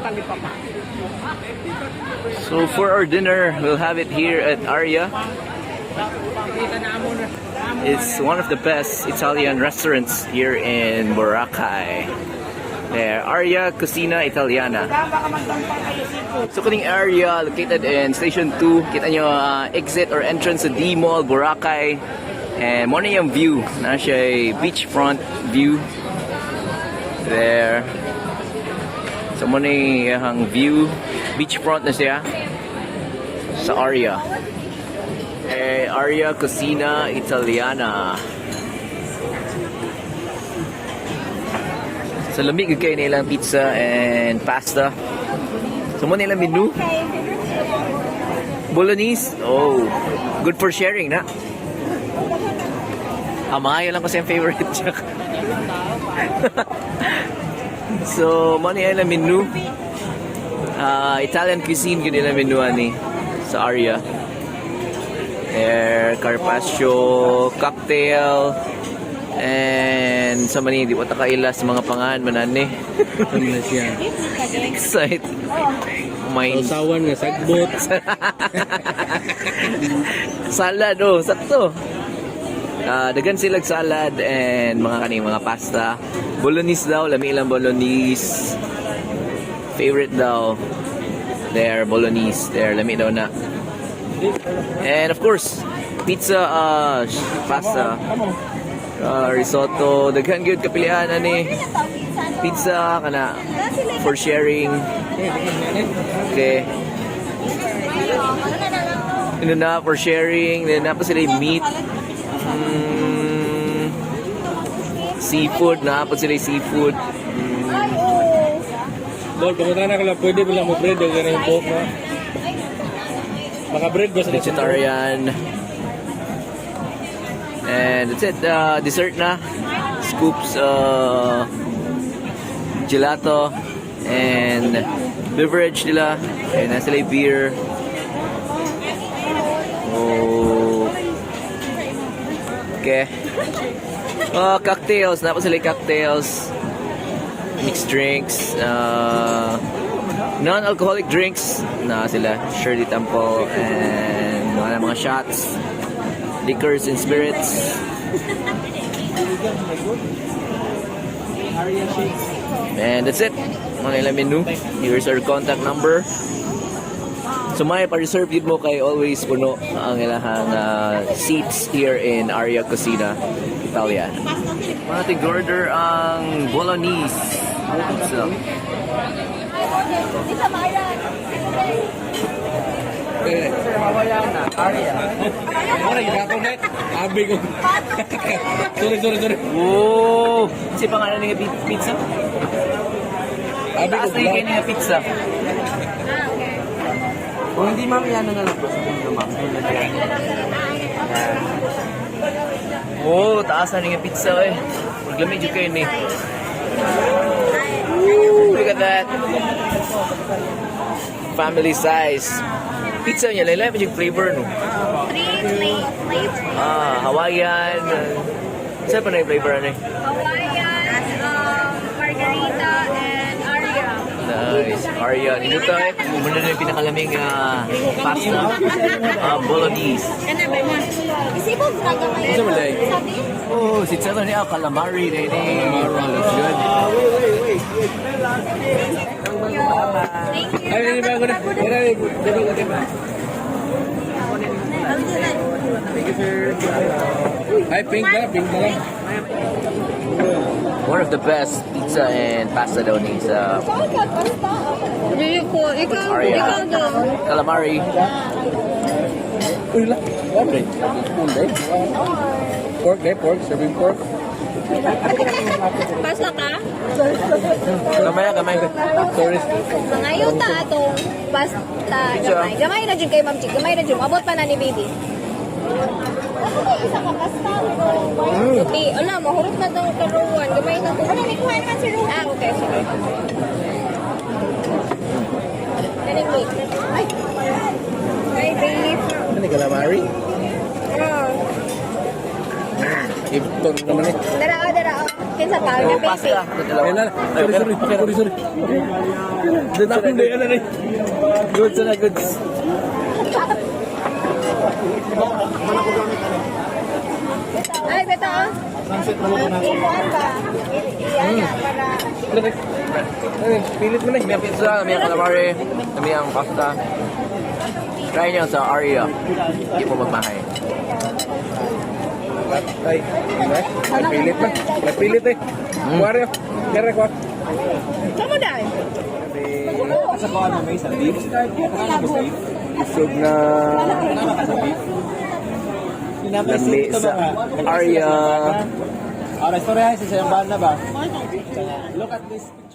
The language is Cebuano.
Talipapa. So for our dinner, we'll have it here at Aria. It's one of the best Italian restaurants here in Boracay. There, Aria Cucina Italiana. Baka magtampa kayo seafood. So kaning area located in Station 2, kita nyo exit or entrance sa D Mall, Boracay. And mao na yung view. Naa siya beachfront view. There. So mao na yung view. Beachfront na siya. Sa Aria. Eh, Aria Cucina Italiana. So lami gyud kaayo nilang pizza and pasta. So mao nila menu. Bolognese. Oh, good for sharing na. Ah, maayo lang kasi ang favorite siya. So, mao nila menu. Ah, Italian cuisine gyud nila menu ani sa Aria. There, carpaccio, cocktail, and sa mani, di wa ta kaila sa mga pangalan man ani. Ano na siya? Excite. May Usawan nga sagbot. Salad, oh, sakto. Ah, daghan sila salad and mga kaning mga pasta. Bolognese daw, lami ilang bolognese. Favorite daw. There, bolognese. There, lami daw na. And of course, pizza, pasta, risotto, daghan gyud kapilian ani. Pizza kana for sharing. Okay. Ano na for sharing, then naa pa sila yung meat. Seafood, naa pa sila yung seafood. Bol, pamunta na ko lang. Pwede ba lang mo bread? O ganun yung buhok mo. Maka bread ba sa Vegetarian. And that's it. Dessert na. Scoops, gelato, and beverage nila. And naa sila yung beer. Oh. Okay. Oh, cocktails. Naa pa sila yung cocktails. Mixed drinks. Non-alcoholic drinks na sila. Shirley Temple and mga shots. Liquors and spirits. And that's it. Mao nila menu. Here's our contact number. So may pa-reserve yun mo kay always puno ang ilahang seats here in Aria Cucina Italian. Mga tig-order ang bolognese pizza. Isa Myra. Eh, Aria. wala, gihapon na. Abi ko. Sorry, sorry, sorry. Oh! Si pangalan nga pizza? Abi ko. Taas na yung kanya nga pizza. Kung hindi, ma'am, yan na lang po. Sa mundo, ma'am. Oh, taas na nga pizza eh. Maglami jud kayo ni. Woo, look at that. Family size. Pizza niya, lain-lain pa yung flavor no. Three flavors. Ah, Hawaiian. Saan pa na yung flavor ano eh? Hawaiian, margarita, and Aria. Nice. Aria. Nindot eh. Muna na yung pinakalaming pasta. Bolognese. Isipog na gamay. Isa man, day? Sabi? Oh, si Tselo niya, calamari. Day, day. Looks good. Thank you. Ay, hindi ba ako na? Wala, di ba, di ba? Ay, pink na lang. One of the best pizza and pasta daw ni sa Hindi ko. Ikaw, Aria. Ikaw daw. Calamari. Uy, la. Wala, spoon, day. Pork, day, pork. Serving pork. Pasta ka? Gamay na, gamay. Sorry. Mangayo ta atong pasta gamay. Gamay na jud kay Ma'am Chi. Gamay na jud. Abot pa na ni baby. Ako may isa ka pasta. Di, ala, mahurot na tong karuan. Gamay na to. Ano, may kuha naman si Ruan. Ah, okay, sige. Kaning wait. Ay! Ay, babe. Ano, calamari? Ah. Ipton naman eh. Dara, oh, dara, oh. Kinsa pa? Oh, na baby. pasta. Ay, na. Sorry, sorry. Sorry, sorry. Goods na, goods. Goods na, goods. Ay, beta ah. Ikuan ba? Iana para Pilit mo na. May ang pizza, may ang calamari, may ang pasta. Try nyo sa Aria. Hindi mo magmahay. Ay, nagpilit na. Nagpilit eh. Kuwari, kere ko. Kamu dai. Sa kuha na may sa beef. Isog na lami sa Aria. Alright, sorry, sa sayang na ba? Look at this.